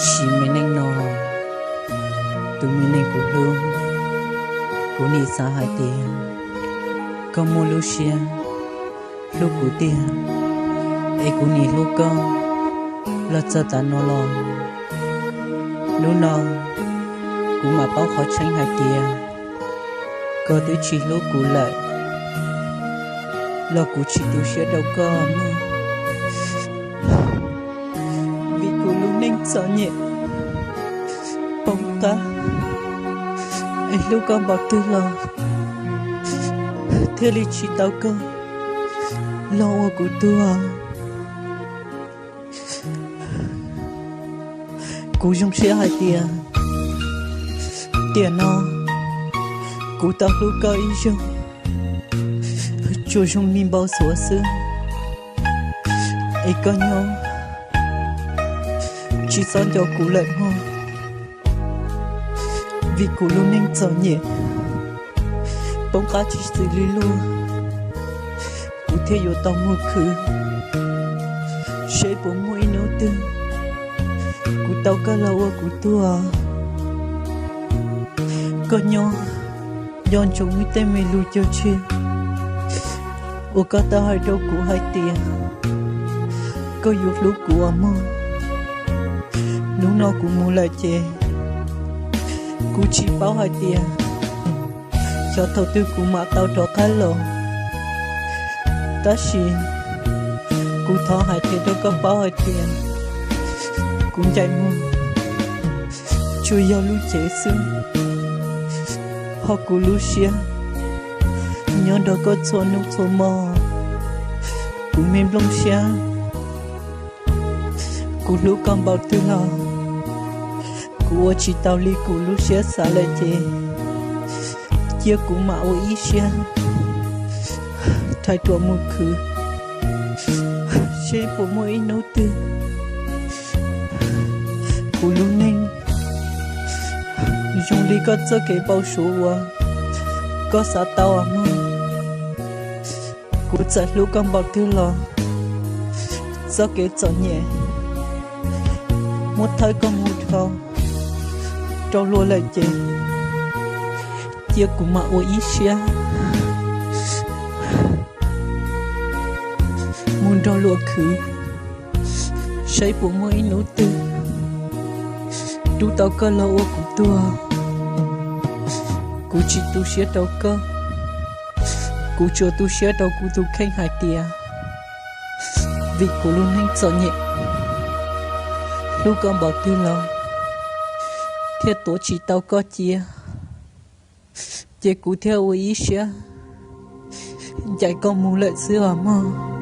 Sim me neej no, tus me neeg kuv hlub, kuv nim xav hais tias koj muaj lub siab hlub kuv tiag, es kuv nim hlub koj los txog tav no los. Hnub no kuv mam paub qhov tseeb hais tias koj twb tsis hlub kuv lawm, los kuv tsis tu siab rau koj mog. Vim kuv lub neej txom nyem poob qab, es hlub koj npaum twg los thiaj li tsis tau koj los ua kuv tug. Kuv zoo siab hais tias tiam no kuv tau hlub koj ib zaug, tsuas zoo li npau suav xwb. Es koj nyob, tsis txhob nco kuv lawm mog. Vim kuv lub neej txom nyem poob qab tsis xws li luag, kuv thiaj yuav tau mus khwv, seb puas muaj ib hnub twg kuv tau koj los ua kuv tug. Koj nyob, nco ntsoov wb tej me lus cog tseg uas koj tau hais rau kuv hais tias koj yuav hlub kuv os mog. Hnub no kuv mus lawm ces kuv tsis paub hais tias xyov thaum twg kuv mam tau rov qab los. Tab sis kuv thov hais qhia rau koj paub hais tias kuv ncaim mus tsuas yog lub cev xwb, ho kuv lub siab nyob nrog koj txhua hnub txhua hmo. Kuv me nplooj siab, kuv hlub koj npaum twg los kuv ua tsis tau li kuv lub siab xav lawm ces cia kuv mam ua ib siab rhais ruam mus khwv, seb puas muaj ib hnub twg kuv lub neej zoo li koj txoj kev npau suav uas koj xav tau os mog. Kuv txawm hlub koj npaum twg los txoj kev txom nyem muab thawb koj mus dhau rau luag lawm ces cia kuv mam ua ib siab mus nrog luag khwv, saib puas muaj ib hnub twg rub tau koj los ua kuv tug. Kuv tsis tu siab rau koj, kuv tsuas tu siab rau kuv tus kheej hais tias vim kuv lub neej txom nyem, hlub koj npaum twg los thiaj tuav tsis tau koj cia, ces kuv thiaj ua ib siab ncaim koj mus lawm xwb os mog.